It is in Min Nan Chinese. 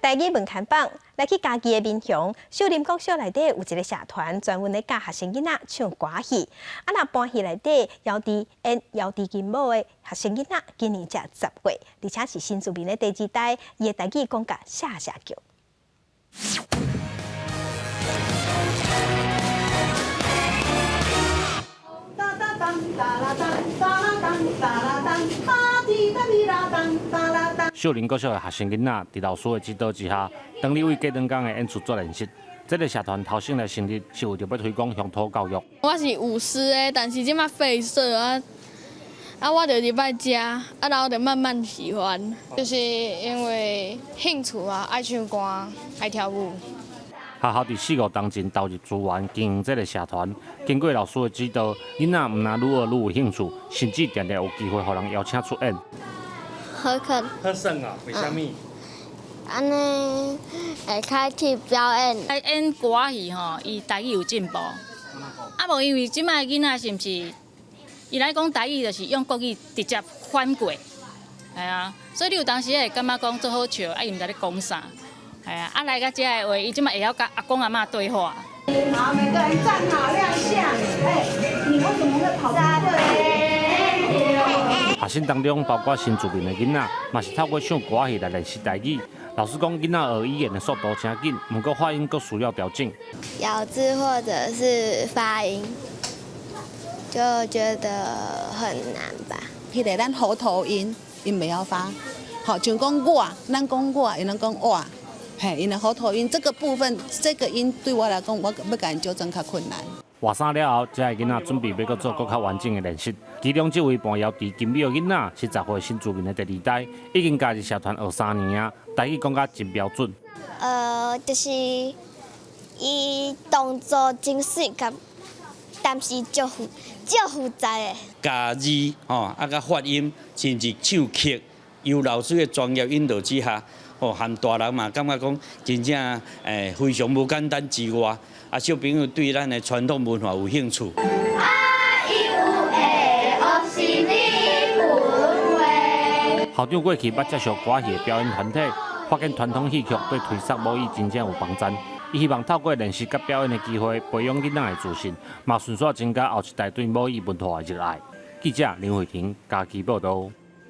台語文刊榜來去嘉義的民雄秀林國小內底有一个社團，專門咧教學生囡仔唱歌戲。啊，若搬戲內底搖佇演搖佇金母的學生囡仔，今年才10歲，而且是新住民的第二代，伊的台語講甲謝謝叫。秀林國小的學生囡仔，佇老師的指導之下，當日為過兩工的演出做練習。這个社團頭先來成立，是為著欲推廣鄉土教育。我是舞獅的，但是這馬廢社啊，啊，我就入來遮，啊，然後就慢慢喜歡。就是因為興趣啊，愛唱歌，愛跳舞。學校佇四五當前投入資源經營這个社團，經過老師的指導，囡仔毋但愈學愈有興趣，甚至定定有機會予人邀請出演。好看。好耍哦，為啥物？按呢會開去表演。來演歌仔戲吼，伊台語有進步。啊無因為這擺囡仔是毋是？伊來講台語就是用國語直接翻過，係啊。所以你有當時會感覺講足好笑，啊伊毋知咧講啥，係啊。啊來到遮的話，伊這擺會曉佮阿公阿嬤對話。好，每個人站好亮相。哎，你為什麼會跑這？學生當中包括新住民的囡仔，嘛是透過唱歌仔戲來練習台語。老師講，囡仔學語言的速度誠緊，毋過發音閣需要調整。咬字或者是發音，就覺得很難吧。彼个咱喉頭音，𪜶袂曉發，好，像講我，咱講我，𪜶攏講我，嘿，𪜶的喉頭音這個部分，這個音對我來講，我欲共𪜶糾正較困難。換衫了後，遮的囡仔準備欲閣做閣較完整的練習。其中這位扮搖佇金母的囡仔是10歲新住民的第二代，已經加入社團學3年啊，台語講甲真標準。就是伊動作真媠，但是足複雜的。咬字吼，啊，佮發音，甚至唱曲，由老師的專業引導之下，吼，和大人嘛感覺講真正非常無簡單之外，啊，小朋友對咱的傳統文化有興趣。A 伊 U 欸 O 是日本話。校長過去捌接受歌戲的表演團體，發現傳統戲曲對推廣母語真正有幫助。伊希望透過練習佮表演的機會，培養囡仔的自信，嘛順紲增加後一代對母語文化的熱愛。記者林慧婷嘉義報導。